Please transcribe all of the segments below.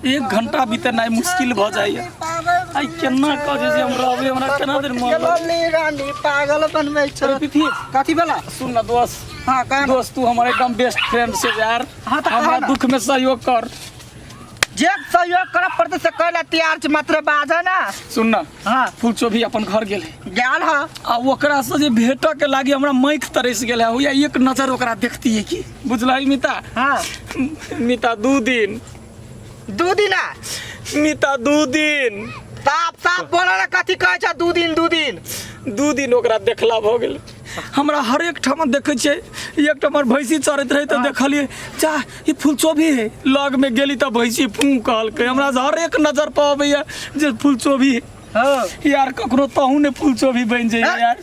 एक घंटा बितेनाइ मुश्किल भऽ जाइए। आइ केना कह जे हम रहबै, हमरा केना दिन मन लगै। रानी पागल बनबै छौ। अरे पीपी। कथी भेला? सुन ना दोस्त। हाँ, कह ना। दोस्त, तू हमर एकदम बेस्ट फ्रेंड से यार। हाँ, तऽ कह हमरा ना। दुख में सहयोग कर। जे सहयोग करऽ पड़तै से करे ला तैयार छी, मात्र बाजऽ ना। सुन ना। हाँ। फुलचोभी अपन घर गेल है। गेल है। आ ओकरा से जे भेटऽ के लागी हमरा मैख तरस गेल है, या एक नजर ओकरा देखती है की, बुझलही मिता? हाँ। मिता 2 दिन। 2 दिन आ? मिता 2 दिन। साफ साफ बोला ना, कथी कहै छ? 2 दिन, 2 दिन। 2 दिन ओकरा देखला भऽ गेल। हमरा हरेक ठाम देखै छियै, एक ठाम हमर भैंसी चरैत रहै तऽ देखलियै, जा ई फुलचोभी है। लग में गेली तऽ भैंसी फूं कहलकै। हमरा से हरेक नजर पर अबैया जे फुलचोभी है। हाँ। यार कखनो तहू ने फुलचोभी बनि जाइए। हाँ। यार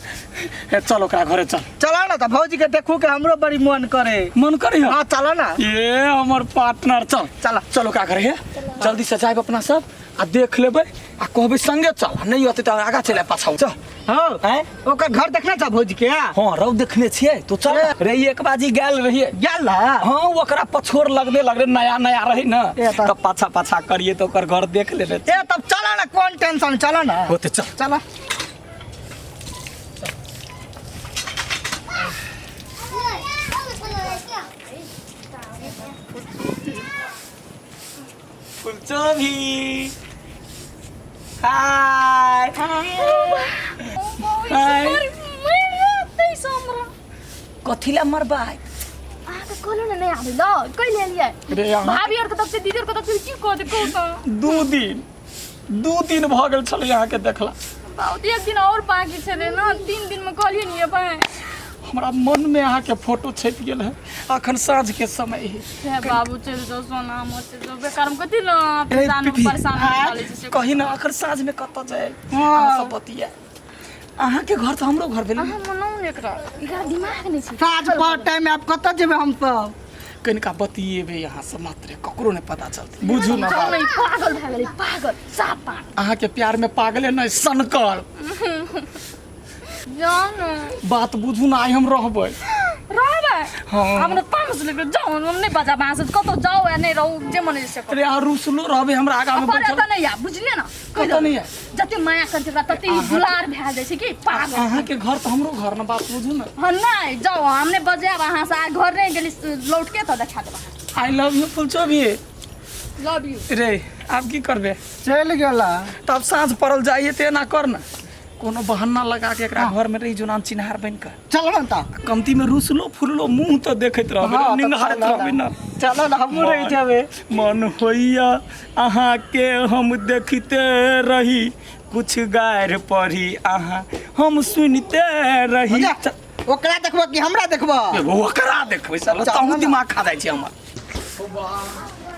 हे, चल ओकरा घरे चल। चला ना तऽ भौजी के देखू के हमरो बड़ी मन करे। मन करे? हाँ, चला ना। ये हमर पार्टनर, चल। चला। चल ओकरा घरे हे, जल्दी से जायब अपना सब आ देख लेबै आ कहबै संगे चल, आ नहि अतै तऽ आगा चलि आयब पाछाँ, चल। हाँ। आँय? ओकर घर देखने छ भौजी के? हाँ रौ, देखने छियै। तो चल रे, एक बाजी गेल रहियै। गेल रहे? हाँ, ओकरा पछोर लगने लगले, नया नया रही ना, ए तऽ पाछा पाछा करिए तऽ ओकर घर देख लेने। ए तब चला ना, कोन टेंशन, चला ना। होते चल। चला। फुलचोभी, हाय हाय। कथी ला मरबै? अहाँके कहलहुँ ने नहि आबै लए, कहि लेलियै। रे अहाँ भाभी आरके तब से, दीदी आरके तब से की कह दे, कहू तऽ। 2 दिन, 2 दिन भऽ गेल छलै अहाँके देखला। बहुत एक दिन और बाकी छलै ने, 3 दिन में कहलियै ने एबै। हमरा मन में अहाँके फोटो छपि गेल है। अखन साँझ के समय है। हे बाबू, चलि जाउ सोना, हमर चलि जाउ, बेकार में कथी लए ए, जान पीपी, परेशान डालै छै से। कही ना, अखन साँझ में कतऽ जाय? अहाँ सब बतिया, अहाँके घर तऽ हमरो घर भेल। अहाँ मनाउ ने एकरा, एकरा दिमाग नहि छै। साँझ पर टाइम आब कतऽ जेबै हमसब? कनिका बतियेबै अहाँ सब मात्र, ककरो नहि पता चलतै, बुझू ना बात। नहि, पागल भए गेलै, पागल, साफ पागल। अहाँके प्यार में पागले नहि सनकल। जाउ ने। बात बुझू ना, आइ हम रहबै। रहबै? हाँ। हमरा तामस लगै, जाउ, हम नहि बजाब अहाँ से, कतौ जाउ या नहि रहू, जे मन से करू। अरे अहाँ रुसलो रहबै हमरा आगा में अपन बैठल। एतऽ नहि आयब, बुझलियै ने? कहि कतऽ नहि आयब? जते माया करै छै ओकरा तते ई दुलार भए जाइ छै कि पागल। अहाँके घर तऽ हमरो घर ने, बात बुझू ने। हाँ नहि, जाउ, हम नहि बजायब अहाँ से, आ घर नहि गेली लौट के तऽ देखा देब अहाँ। I love you फुलचोभी। Love you. रे आब की करबे? चलि गेला। तब साँझ पड़ल जाइए तऽ एना कर ने, कोनो बहाना लगा के एकरा घर में रही जो नाम चिन्हार बन के। चल ना तऽ। कमती में रुसलो फुललो मुंह तऽ देखैत रहबै, हाँ, तऽ निंघारैत चलऽ रहबै ना। चलऽ ना, हमहूँ रहि जेबै। मन होइया अहाँके हम देखिते रही, कुछ गारि पढ़ी अहाँ हम सुनिते रही। जा, ओकरा देखबो कि हमरा देखबो? ओकरा देखबै साला, चल तहूँ ना। दिमाग खा जाइ छै हमर।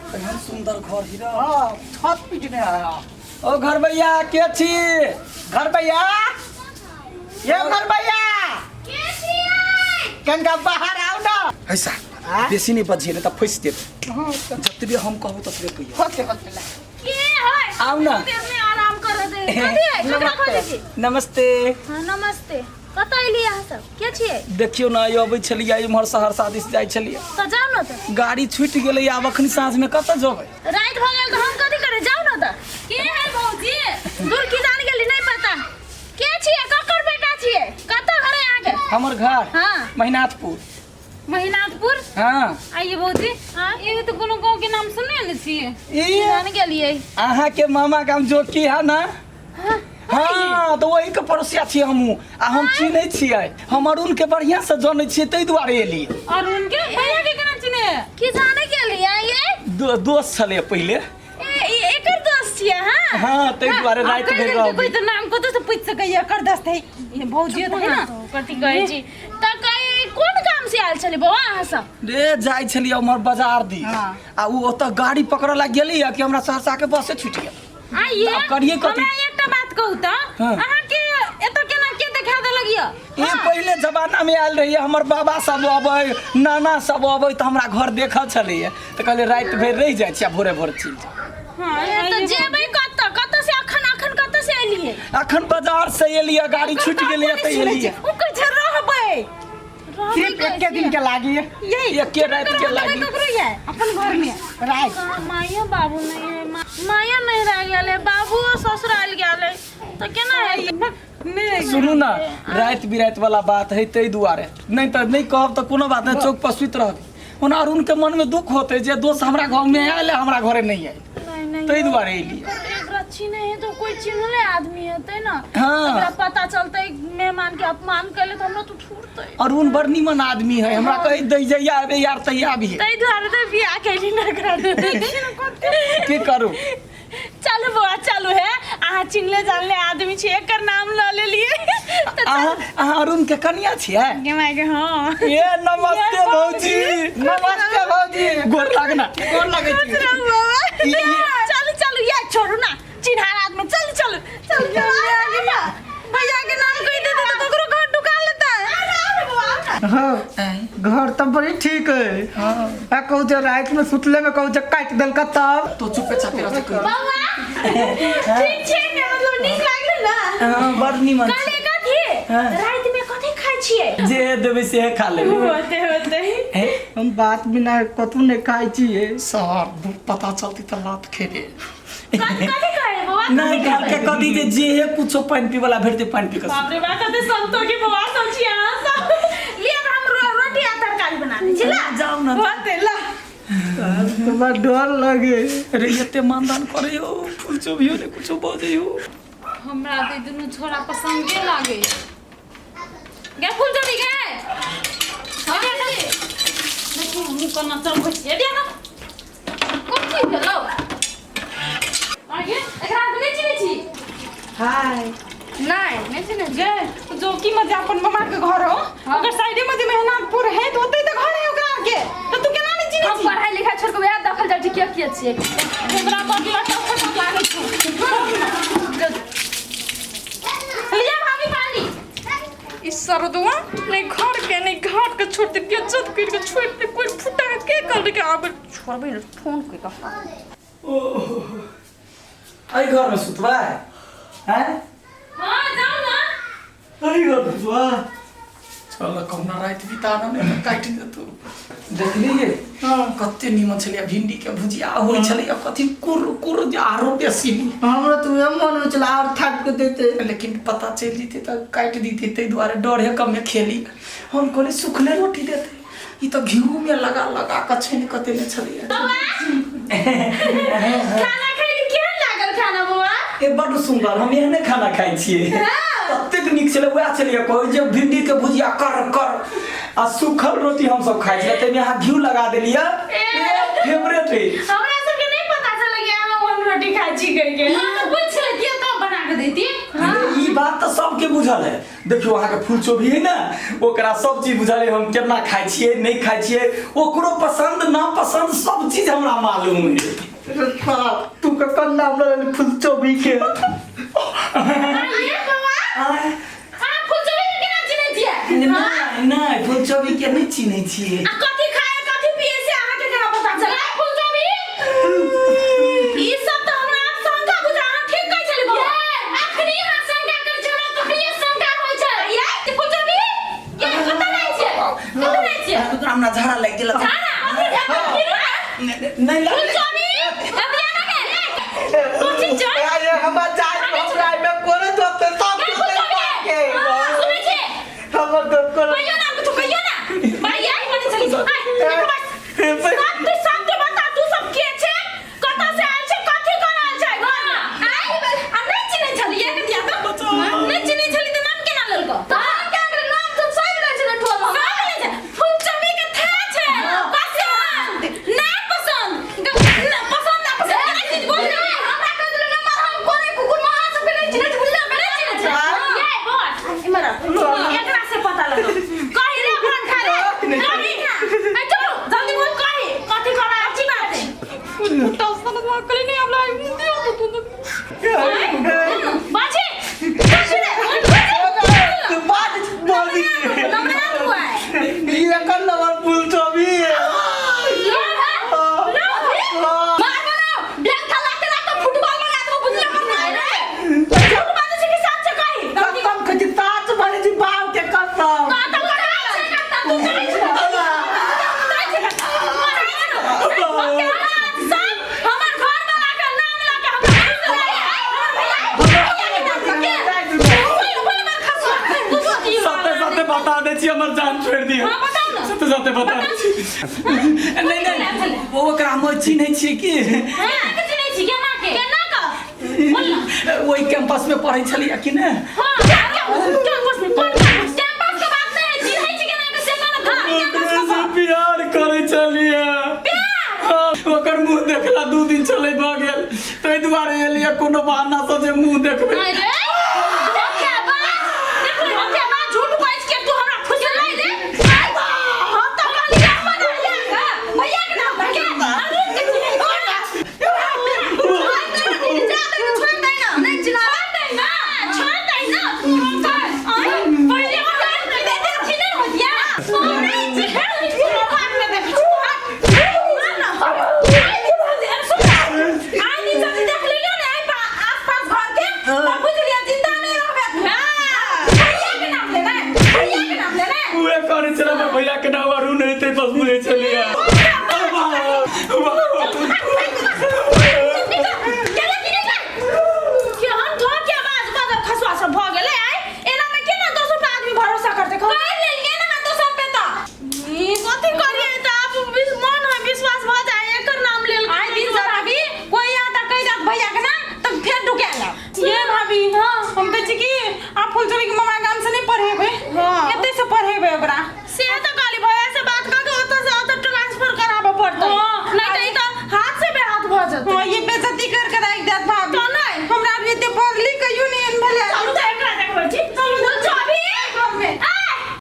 केहन सुंदर घर हीरा। हाँ, छत पीटने आया। ओ घर भैया, के छी? घर भैया, ये घर भैया, कनका बाहर आओ ना। ऐसा आँ? बेसी नहीं बजिए ने तऽ फँसि जेतै। हाँ, जतबे हम कहबो ततबे कहियो। होते होते ला। के है? आउ ना। देर में आराम कर दे। कथी है? ककरा खोजै छी? नमस्ते। हाँ नमस्ते। कतऽ एलियै अहाँ सब? के छियै? देखियौ ने, आइ अबै छलियै इम्हर सहरसा दिस जाइ छलियै। तऽ जाउ ने तऽ। गाड़ी छूटि गेलै, आब अखनी साँझमे कतऽ जेबै? राति भऽ गेल तऽ हम कथी करै? जाउ ने तऽ। के है भौजी? दूर की जान गेली, नहि पता। के छियै? ककर बेटा छियै? कतऽ घर है अहाँके? हमर घर? हाँ। महिनाथपुर। महिनाथपुर? हाँ। आइए भौजी, ये तो कोनो गांव के नाम सुनने ने छियै। ई जान गेलियै। अहाँके मामा गाम जोकी है ना? हाँ, तऽ वही के पड़ोसिया छियै हमहूँ, आ हम चिन्है छियै, हम अरुण के बढ़िआँ से जनै छियै, ताहि दुआरे एलियै। अरुण के भैया के केना चिन्हे? की जाने गेलियै ये? दोस्त छलै पहिले। ए, ई एकर दोस्त छियै अहाँ? हाँ, ताहि दुआरे राति भरि कोई रहबै। तो नाम कतौ से पूछि सकैया, एकर दोस्त है ये भौजी है ना। कथी कहै छी तऽ कही कोन काम से आयल छलै बौआ अहाँ सब? रे जाइ छलियै उम्हर बाजार दिस, आ उ ओतऽ गाड़ी पकड़ऽ ला गेली कि हमरा सहरसा के बसे छूटि गेल। आइए आब करियै कथी? हमरा एकटा बात कहू तऽ, हाँ। अहाँके एतऽ केना के देखा देलक यऽ? ई पहिले जमाना में आयल रहियै, हमर बाबा सब अबै, नाना सब अबै तऽ हमरा घर देखल छलैया, तऽ कहलियै राति भरि रहि जाइ छी आ भोरे भोर चलि जाउ। हाँ, ए, तऽ जेबै कतऽ? कतऽ से अखन, अखन कतऽ से एलियै? अखन बाजार से एलियै, गाड़ी छूटि गेलैया तऽ एलियै। ओ कहै छै रहबै। सिर्फ एके दिन के लागी। यही एके राति के लागी। ककरो ये अपन घर में राति। माइयो बाबू नहीं है। माया नहीं रह गेल है बाबूओ ससुराल गेल है तऽ केना हेतै नहि सुनू ना राति बिराति वाला बात है ताहि दुआरे नहीं तऽ नहीं कहब तऽ कोनो बात नहीं चौक पर सुति रहबी ओना अरुण के मन में दुख होते जे दोस्त हमरा घर में आयल है, हमरा घरे नहीं आयल नहीं नहीं ताहि दुआरे एलियै एकरा चिन्है है तो कोई चिन्हले आदमी हेतै ना हाँ। एकरा पता चलतै मेहमान के अपमान कैले तऽ हमरा तो ठुरतै अरुण बड़ निमन आदमी है हमरा कहि दै जइया अबे यार तहिया भी है ताहि दुआरे तऽ बियाह कैली ना एकरा की करू चलू बौआ चलू है अहाँ चिन्हले जानले आदमी छी एकर नाम लऽ लेलियै तऽ अहाँ अहाँ अरुण के कनिया छियै गे माय गे हाँ ए नमस्ते भौजी नमस्ते भौजी गोर लागना गोर लगै छी खुश रहू बाबा चलू चलू या छोड़ू ना चिन्हार आदमी चलू चलू चलू चलू भैया के नाम कहि देते तऽ ककरो घर ढुका लेता हाँ घर तो बड़ी ठीक है आ कहू जे रात में सुतले में कहू जे काटि देलका तब तो चुपे चापे रहते कहियो। बौआ ठीक छै ने मतलब नीक लागल ना हाँ, बड़ निमन कहले कथी हाँ। राति में कथी खाइ छियै जे देबै से खा लेबै होते होते हे हम बात बिना कतू नहीं खाइ छियै सर पता चलती तऽ लात खेले कथी कथी कहै बौआ नहीं कहलकै कथी जे जे हे कुछो पानि पी वाला भेटतै पानि पी कऽ बाप रे बाप कते संतोषी बौआ सब छी अहाँ सब लिअ तऽ हम रोटी आ तरकारी बना दै छी ला जाउ ना होते ला हमरा डर लगे रे एते मानदान करे हो फूल चोभियो ने कुछो बजै हो हमरा तऽ ई दुनू छोरा पसन्दे लागै गे फूल चोरी गे देखू मुँह कोना चलबै छियै दिया ना कोन चीज भेलौ आगे एकरा तऽ नहि चिन्है छी हाय नहि नहि चिन्है छी गे जोकी में जे अपन मामा के घर हो ओकर साइडे में जे मेहनाथपुर है तो ओतै तऽ घर है ओकरा आर के तऽ तू केना नहि चिन्है हम छी पढ़ाई लिखाई छोड़ के वएह देखल जाइ छै किया किया छियै हमरा बड़ लटक फटक लागै छौ लिया भाभी पानी ई सरदुआ नहीं घर के नहीं घाट के छोड़ दे बेइज्जत कर के छोड़ दे कोई फुटा के कर के आबे छोड़बे नहीं फोन के कहा एहि घर में सुतबै हैं हाँ जाओ ना एहि घर में सुतबै चल कहुना राति बिताना नहि तऽ काटि देतौ देखलियै कते नीमन छलैया भिंडी के भुजिया होइ छलैया कथी कुर कुर जे आरो बेसी नीक। हमरा तऽ उएह मन होइ छलै आओर थाकि कऽ देतै लेकिन पता चलि जेतै तऽ काटि दितै ताहि दुआरे डरे कमे खेली हम कहली सुखले रोटी देतै ई तऽ घिउ में लगा लगा कऽ छानि कऽ देने छलैया खाना खैली केहन लागल खाना बौआ ए बड्ड सुंदर हम एहने खाना खाइ छियै ततेक नीक छलै वएह छलैया कहै जे भिंडी के भुजिया कर कर आ सूखल रोटी हम सब खाइ छलियै ताहिमे अहाँ घिउ लगा देलियै फेवरेट है हमरा सबके नहीं पता चल गया अहाँ ओहन रोटी खाइ छी कहिके हां तो पूछ ले के तब बना के देती ई बात तऽ सबके बुझल है देखियौ अहाँके फूल चोभी है ने ओकरा सब चीज बुझल है हम केना खाइ छियै नहि खाइ छियै ओकरो पसंद नापसंद सब चीज हमरा मालूम है रे साहब, तू ककर नाम लऽ लेली फुलचोभी के ये बौआ आँय, अहाँ फुलचोरी के केना चिन्है छियै नहि नहि फूल चोभी के नहि चिन्है छियै आ कथी खाए कथी पिए से अहाँके केना पता चलै फुलचोरी ई सब तऽ हमरा आब शंका बुझा अहाँ ठीक कहै छली बौआ अखनी अहाँ शंका करै छी हमरा कखनी शंका होइ छै ये फुलचोरी ये कतऽ जाइ छियै कतऽ जाइ छियै ओकरा हमरा झाड़ा लागि गेल झाड़ा कथी झाड़ा नहि लागलै फुलचोरी अभी आना के सोची चल अरे हमरा जाय हमरा एहिमे कोनो दोस्त नहि, सब ये दोस्त फुलचोरी के सुनै छियै हमर दोस्त कोनो कहियो ना कुछ कहियो ना भाई आई बने चली आइ सब सब के बता तू सब के छे कतऽ से आयल छे कथी कर आयल छे घर में आइ आ नहीं चिन्है छली एक दिया तो नहीं चिन्है छली तऽ नाम केना लेलको तऽ हम क्या करे नाम तऽ सब लै छै ने टोल में सब ले छे फुलचबी के थे छे पसंद ना पसंद ना पसंद ना पसंद केना चीज बोल ना हमरा कह देले नंबर हम कोने कुकुर महा सब के नहीं चिन्है छी बुझला नहीं चिन्है छी ये बोल इमर एकरा से पता लगो कही रे भान खा रे कही ए चलो जल्दी बोल कही कथी कर आयल छी बात फुटा सनदवा करे नहीं हमरा दियो तो तू बाजी बाजी रे तू बात बोली नंबर ना हुआ है ई एकर नंबर फुलचोभी है मार बनाओ ब्लैक था लागते ना तो फुटबॉल बना दो बुझला मत ना रे झूठ बाजै छै कि सच छै कही कसम खाइ छी साच बजै छी बाप के कसम का तऽ करै छै का तू करै छै सब हमर घर वाला के नाम हमर जान छोड़ि दिअ। हाँ, बताउ ना। सत्य सत्य बता दै छी। नहीं नहीं, वो ओकरा हम चिन्है छियै की? केना के चिन्है छी केना के? केना के? बोल ना। ओहि कैंपस में पढ़ै छलियै कि ने? हाँ, कैंपस में कोन कैंपस? कैंपस के बात नहीं है, चिन्है छी केना के से कहना था। कैंपस ओकरे से प्यार करै छलियै। हाँ, ओकर मुंह देखला 2 दिन चलै भऽ गेल, ताहि दुआरे एलियै कोनो बहाना से जे मुंह देखबै। अरे